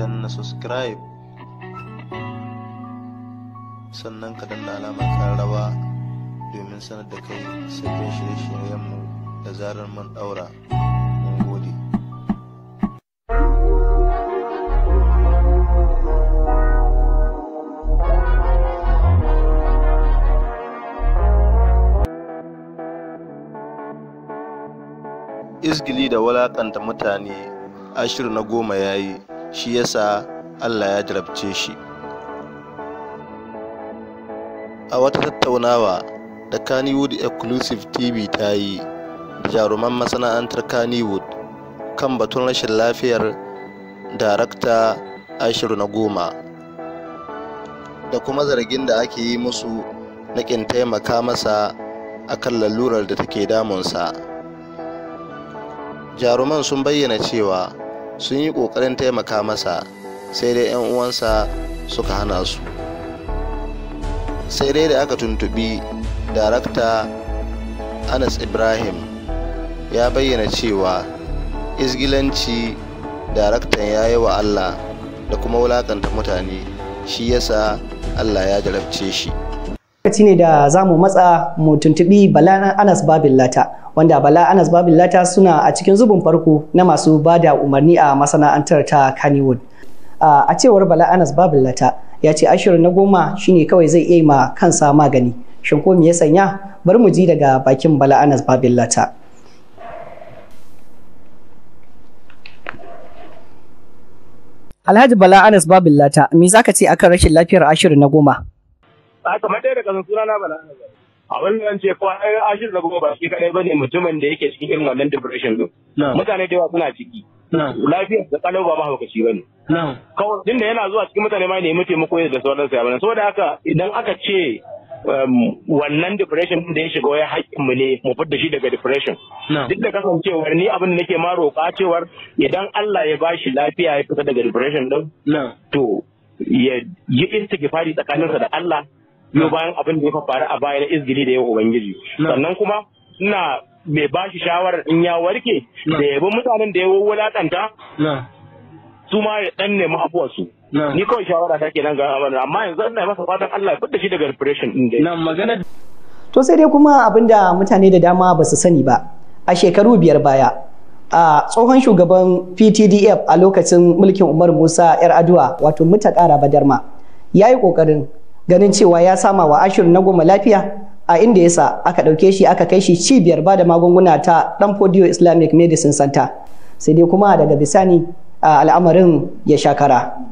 Danna subscribe, sannan ka danna alamar kararrawa domin sanar da kai sabbin shirye-shiryenmu da zarar mun daura. Mun gode. Izgili da walakanta mutane Ashiru na goma ya yi, shi yasa Allah ya jarabce shi. A wata tattaunawa da Kannywood Exclusive TV ta yi da jaruman masana'antar Kannywood kan batun rashin lafiyar Darakta Ashiru na goma da kuma zargin da ake yi musu na ƙin taimaka masa akan lalurar da take damunsa. Jaruman sun bayyana cewa sun yi ƙoƙarin taimaka masa, sai dai 'yan uwansa suka hana su. Sai dai da aka tuntubi Darakta Anas Ibrahim, ya bayyana cewa izgilanci daraktan ya yi wa Allah da kuma wulakanta mutane, shi yasa Allah ya jarabce shi. Lokaci ne da za mu matsa mu tuntubi Bala Anas Babillata, wanda Bala Anas Babillata suna a cikin zubin farko na masu ba da umarni a masana'antar ta Kannywood. A cewar Bala Anas Babillata, ya ce Ashiru na goma shine kawai zai iya ma kansa magani. Shin ko me ya sanya? Bari mu ji daga bakin Bala Anas Babillata. Alhaji Bala Anas Babillata, me zaka ce akan rashin lafiyar Ashiru na goma? Kamar ɗaya da kasan suna na Bala. Abin da ce ko Ashiru na goma ba shi kadai bane mutumin da yake cikin irin wannan depression din. Mutane da yawa suna ciki. Lafiyar da kalau ba mahaukaci bane. Kawai tunda yana zuwa cikin mutane ma nemi taimako da sauransu ya bane. Saboda haka idan aka ce wannan depression din da ya shiga wai haƙƙin mu ne mu fidda shi daga depression. Duk da kasancewar ni abin da nake ma roƙa cewar idan Allah ya bashi lafiya ya fita daga depression din, to ya yi istighfari tsakaninsa da Allah yau bayan abin da ya faru a baya na izgili da yau Ubangiji. Sannan kuma ina mai ba shi shawarar in ya warke da yabi mutanen da ya wulakanta su ma ya dan nemi afuwarsu. Ni kawai shawara ta kenan ga abin, amma yanzu ina masa fatan Allah ya fitta shi daga depression din dai. Magana. To sai dai kuma abin da mutane da dama ba su sani ba, a shekaru 5 baya, a tsohon shugaban PTDF a lokacin mulkin Umar Musa 'Yar'adua, wato Mutakara Badarma, ya yi ƙoƙarin ganin cewa ya sama wa Ashiru na goma lafiya, a inda yasa aka ɗauke shi aka kai shi cibiyar bada magunguna ta Dan Fodiyo Islamic Medicine Center. Sai dai kuma daga bisani al'amarin ya shakara.